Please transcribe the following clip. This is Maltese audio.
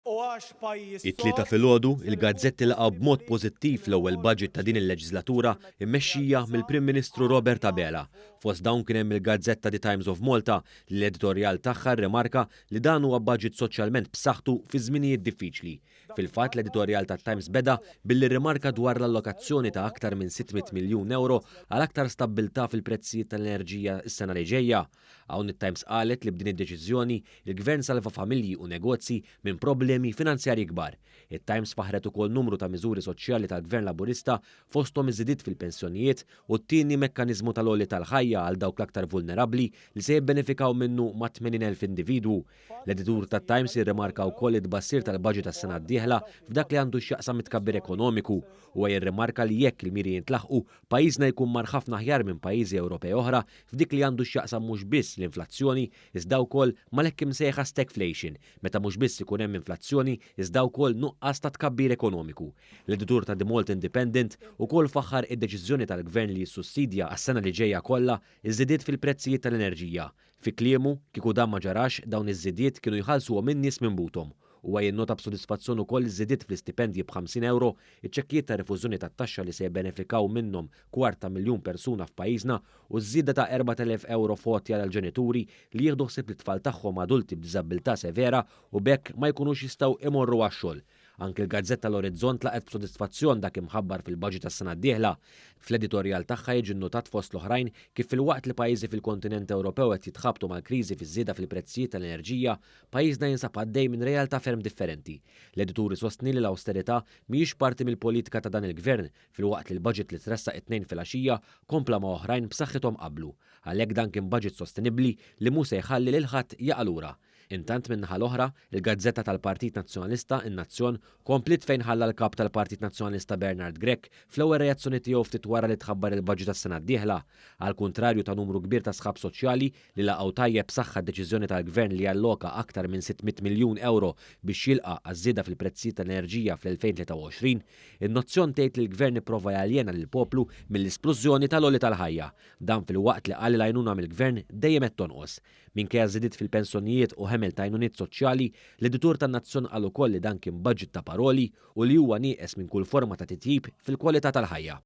U għax pajjiż It-Tlieta sod filgħodu, ser il-gazzetti ikun laqgħu b'mod sostenibbli pożittiv u l-ewwel wkoll budget ta' din il-leġislatura mmexxija mill-Prim Ministru Robert Abela. Fost dawn kien hemm il-gazzetta The Times of Malta li l-editorjal tagħha rrimarka li dan huwa budget soċjalment b'saħħtu fi żminijiet diffiċli. Fil-fatt l-editorjal tat-Times beda billi rrimarka dwar l-allokazzjoni ta' aktar minn 600 miljun ewro għal aktar stabbiltà fil-prezzijiet tal-enerġija s-sena li ġejja. Hawn it-Times qalet li b'din id-deċiżjoni il-Gvern salva familji u negozji minn problemi finanzjarji kbar. It-Times faħret ukoll numru ta' miżuri soċjali tal-Gvern Laburista fosthom iż-żidiet fil-pensjonijiet u t-tieni mekkaniżmu tal-għoli tal-ħajja għal dawk l-aktar vulnerabbli li se jibbenefikaw minnu ma' 80,000 individwu. L-editur tat-Times jirrimarka wkoll it-tbassir tal-budget tas-sena d-dieħla f'dak li għandu x'jaqsam it-tkabbir ekonomiku. Huwa jirrimarka li jekk il-miri jintlaħqu, pajjiżna jkun mar ħafna aħjar minn pajjiżi Ewropej oħra f'dik li għandu x'jaqsam mhux biss l-inflazzjoni iżda wkoll mal-hekk imsejħa stagflation, meta mhux biss ikun hemm inflazzjoni iżda wkoll nuqqas ta' tkabbir ekonomiku. L-editur ta' The Malta Independent ukoll faħħar id-deċiżjoni tal-Gvern li jissussidja għas-sena li ġejja kollha iż-żidiet fil-prezzijiet tal-enerġija. Fi kliemu, kieku dan ma ġarax, dawn iż-żidiet kienu jħallsuhom in-nies minn buthom. Huwa jinnota b'sodisfazzjon ukoll iż-żidiet fl-istipendji b'50 ewro, iċ-ċekkijiet ta' rifużjoni tat-taxxa li se jibbenefikaw minnhom kwart ta' miljun persuna f'pajjiżna u ż-żieda ta' 4,000 ewro f'għotja għall-ġenituri li jieħdu ħsieb lit-tfal tagħhom adulti b'diżabbiltà severa u b'hekk ma jkunux jistgħu imorru għax-xogħol. Anki l-gazzetta L-Orizzont laqgħet b'sodisfazzjon dak imħabbar fil-budget tas-sena d-dieħla. Fl-editorjal tagħha jiġi nnotat fost l-oħrajn kif filwaqt li pajjiżi fil-kontinent Ewropew qed jitħabtu mal-kriżi fiż-żieda fil-prezzijiet tal-enerġija, pajjiżna jinsab għaddej minn realtà ferm differenti. L-editur isostni li l-awsterità mhijiex parti mill-politika ta' dan il-gvern filwaqt li l-budget li tressaq it-Tnejn filgħaxija kompla ma' oħrajn b'saħħithom qablu. Għalhekk dan kien budget sostenibbli li mhu se jħalli lil ħadd jaqa' lura. Intant min-naħa l-oħra, il-gazzetta tal-Partit Nazzjonalista, In-Nazzjon, kompliet fejn ħalla l-Kap tal-Partit Nazzjonalista Bernard Grech fl-ewwel reazzjoni tiegħu ftit wara li tħabbar il-budget tas-sena d-dieħla. Għall-kuntrarju ta' numru kbir ta' sħab soċjali li laqgħu tajjeb b'saħħa d-deċiżjoni tal-Gvern li jalloka aktar minn 600 miljun ewro biex jilqa' għaż-żieda fil-prezzijiet tal-enerġija fl-2023, in-Nazzjon tgħid li l-Gvern ipprova jaljena lill-poplu mill-isplużjoni tal-għoli tal-ħajja. Dan filwaqt li qal li l-għajnuna mill-Gvern dejjem qed tonqos. Minkejja żidiet fil-pensjonijiet u ħemel ta' għajnuniet soċjali, l-editur tan-Nazzjon qal ukoll li dan kien budget ta' paroli u li huwa nieqes minn kull forma ta' titjib fil-kwalità tal-ħajja.